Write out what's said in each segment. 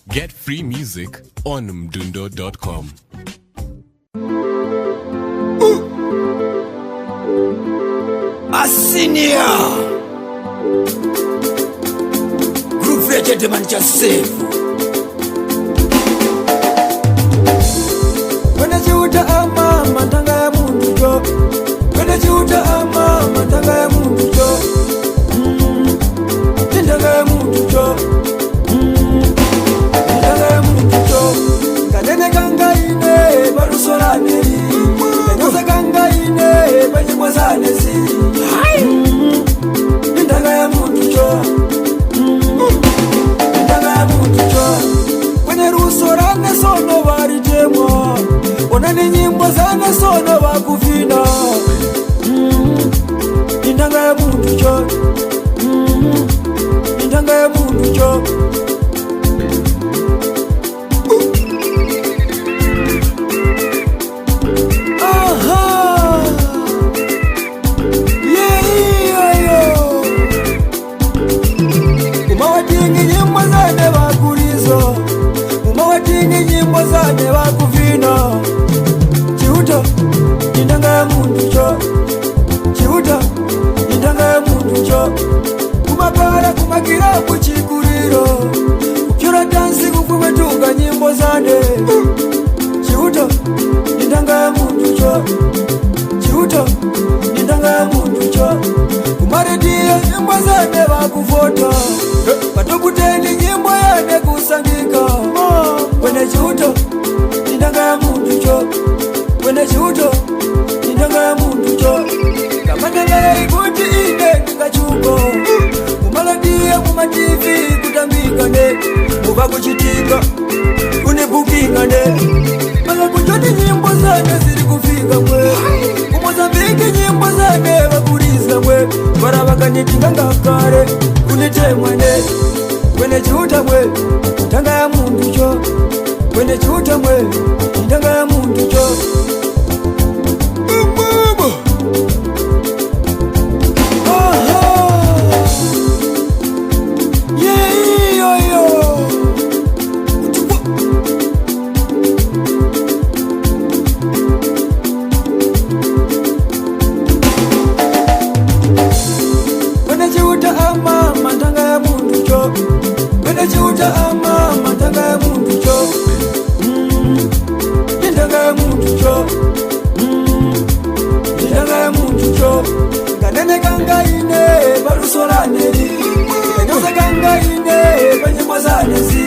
Get free music on mdundo.com. Asinia Group ya gentleman cha safe. Kwene chiuta ama matanga ya muntu cho. Kwene chiuta ama matanga ya muntu cho. Tindanga ya muntu cho. Tindanga ya muntu cho. Kanene kanga ine barusolane. Kanyoza kanga ine banyimwazane si. Tindanga ya muntu cho. Tindanga ya muntu cho. Kwene rusorane sono varitemwa. Onani nyimbo zane sono vakufina. Tindanga ya muntu cho. Tindanga ya muntu cho. Aha! Yeeeyo! Umawatingi nyimbo zane vakulizo. Umawatingi nyimbo zane vakufina. Chiuta, indanga ya muntu cho. Chiuta, indanga ya muntu cho. Kumakara kumakira kuchikuriro. Kupyura dansi kufumetunga nyimbo zane. Chiuta, indanga ya muntu cho. Chiuta, indanga ya muntu cho. Kumarediyo nyimbo zane vakufota. Patokuteni nyimbo yane kusangika. Kwene chiuta, indanga ya muntu cho. Kwene chiuta, indanga ya muntu cho. Kamatanga yaikuti ine ndingachuko. Kumaladiya kumativi kutambika ne. Muva kuchitika, kunibukinga ne. Maka kunjoti nyimbo zane ziri kufika mwe. Kumozambiki nyimbo zane vakurizwa mwe. Vara vakanitinga ngakare kunitemwa ne. Kwene chiuta mwe, tanga ya muntu cho. Kwene chiuta mwe, tanga ya muntu cho. Umama. Aha. Yeeeyo. Utukwa. Kwene chiuta ama matanga ya muntu cho. Kwene chiuta ama matanga ya muntu cho. Indanga ya muntu cho. Indanga ya muntu cho. Kanene kanga ine barusolane. Kanyoza kanga ine banyimwazane si.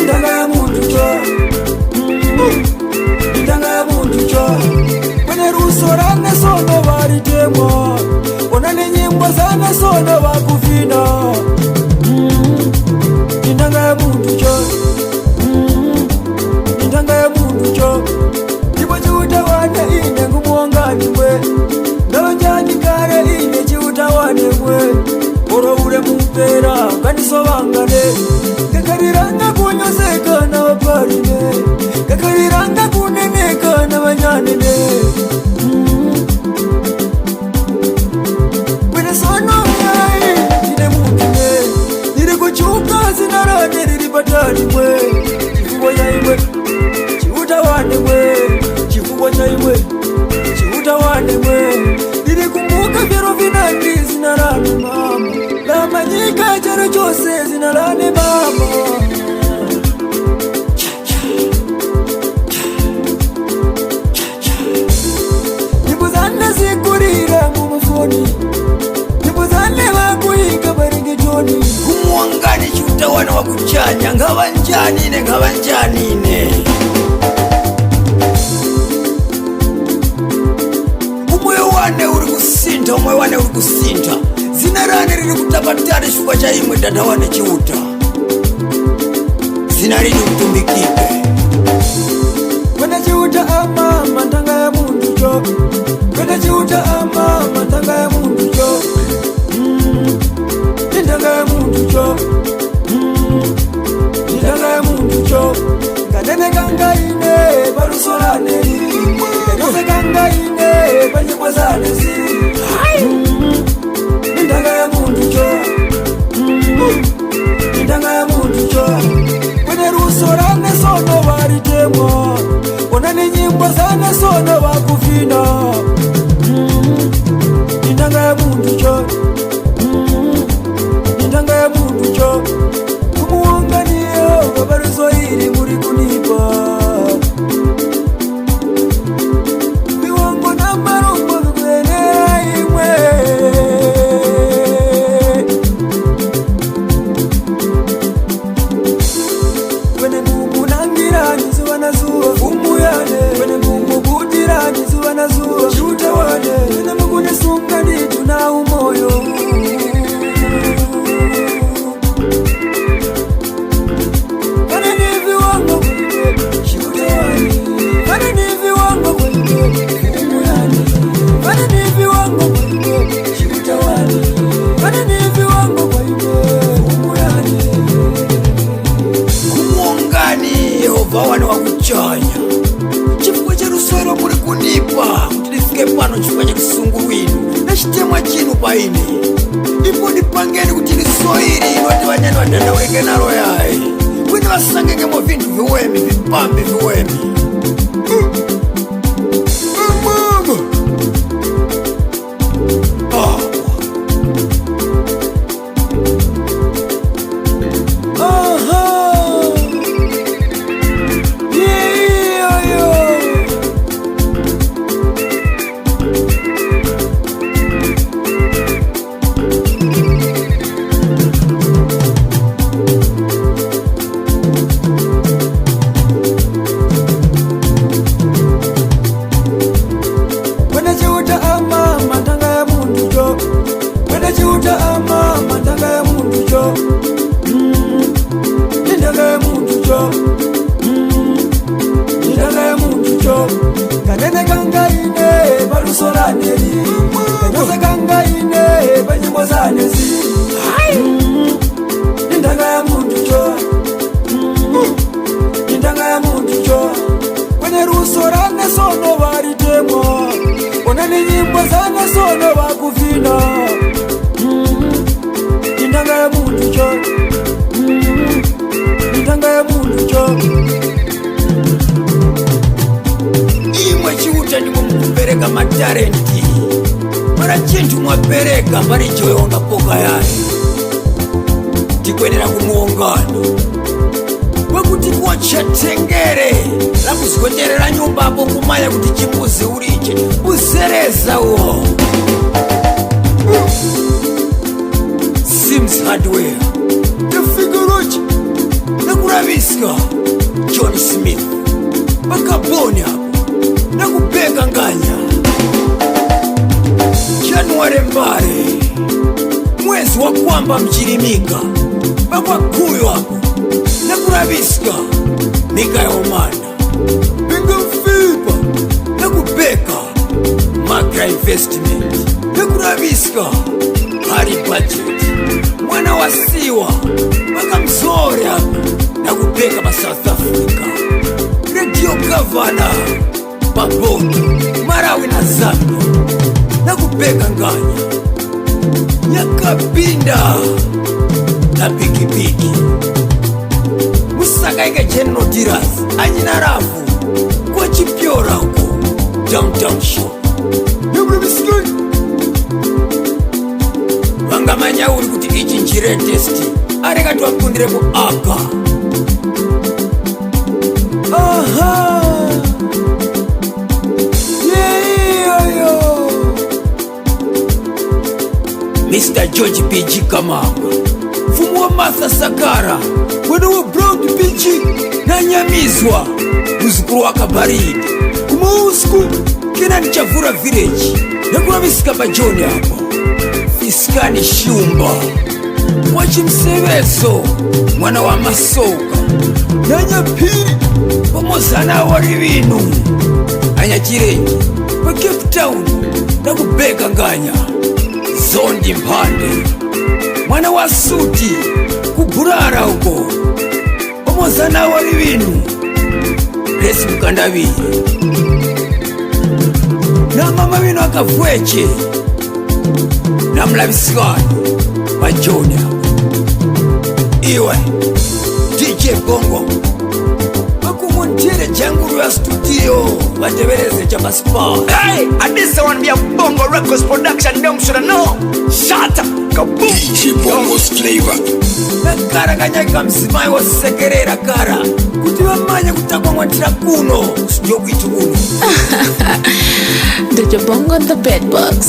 Indanga ya muntu cho. Indanga ya muntu cho. Kwene rusorane sono varitemwa. Onani nyimbo zane sono vakufina. Indanga ya muntu cho. Indanga ya muntu cho. Ndipo chiuta wane ine ngumuongani mwe. Ndalonjani kare ine chiuta wane mwe. Oro ure mupera kandisovangane. Kakariranga kunyozeka na vaparine. Kakariranga kuneneka na vanyanene. Kwene sono yai ine muntu ne. Ndiri kuchuka zina rane riri patari mwe. Chifukwa chaimwe chiuta wane mwe. Chifukwa chaimwe chiuta wane mwe. Ndiri kumbuka vyero vinandi zina rane mama. Lamanyika chero chose zina rane mama. Nyimbo zane zikurira mumafoni. Nyimbo zane vakuika baringitoni. Kumuangani chiuta wana wakuchanya ngavanjanine ngavanjanine. Umoyo wane uri kusintha, umoyo wane uri kusintha. Zina rane riri kutapatana chifukwa cha imwe dada wane chiuta. Zina riri kutumbikike. Kwene chiuta ama matanga ya muntu cho. Kwene chiuta ama matanga ya muntu cho. Indanga ya muntu cho. Indanga ya muntu cho. Kanene kanga ine barusolane. Kanyoze kanga ine banyimwazane si. Indanga ya muntu cho. Indanga ya muntu mwaine ipo ndipangeni kuti lisoili inoti vanyani vadandaulike nalo yayi kwini vasangengemo vinthu viwemi vipambi viwemi. Mama. Ah. Aha. Iyoyo. Mwene chiuta ama matanga ya muntu cho, mwene chiuta ama matanga ya muntu cho, indanga ya muntu cho, indanga ya muntu cho. Kanene kangaine palusolaneli, kanyose kangaine pachimozanezi. Indanga ya muntu cho, indanga ya muntu cho. Kwene ruso rane sono varitemwa, onani nyimbo zane sono vakufina. Indanga ya muntu cho, indanga ya muntu cho. Imwe chiuta ndimo mukupereka matarenti mara chinthu mwapereka pali choyonga poka yayi tikwenera kumuongano kwekuti kuwachatengere lakuzikweterera nyumba apo kumanya kuti chimbuzi uliche usereza uwo Sims Hardware tefiguruchi nakuravisika John Smith pakaboni apo nakubeka nganya January mbale mwezi wa kwamba mchilimika pakwakuyo apo nakuravisika mika ya omanda pinga mfipa nakubeka Magra Investment nakuravisika hari budget mwana wasiwa pakamzore apo nakubeka pa South Africa Radio Gavana paboto Marawi na Zambia nakubeka nganya nyakapinda na pikipiki musakaike General Diras anyina rafu kwachipyora uko downtown shop vangamanya uri kuti ichi nchiretesti areka tiwapundirepo aka. Aha. Iyoyo. Mr George PG Kamanga mfumu wa Martha Sakara mwene wa Brown PG nanyamizwa muzukuru wa Kabaridi kumausku Kenani Chavura Village nakulavisika pa John apo Fiskani Shumba wachimseveso mwana wa Masoka nanyapiri pamozana wali vinu anyachirenji pa Cape Town nakubeka nganya Zondi Mphande mwana wa Suti kuburara uko pamozana wali vinu Grace Mkandaviri na mama vino akavweche na mlavisikani wa John apo iwe DJ Bongo vakumunjere janguru ya studio vatevereze chapasipa. Hey, and this one be a Bongo Records production. Them should know. Shut up, kaboom. DJ Bongo's flavor. Nakara kanyaka msimai wasekerera kara kuti vamanye kutakwa mwatira kuno studio kwitu kuno. DJ Bongo the Bedbugs.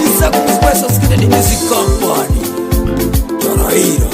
Isakumzweso Music Company Taraira.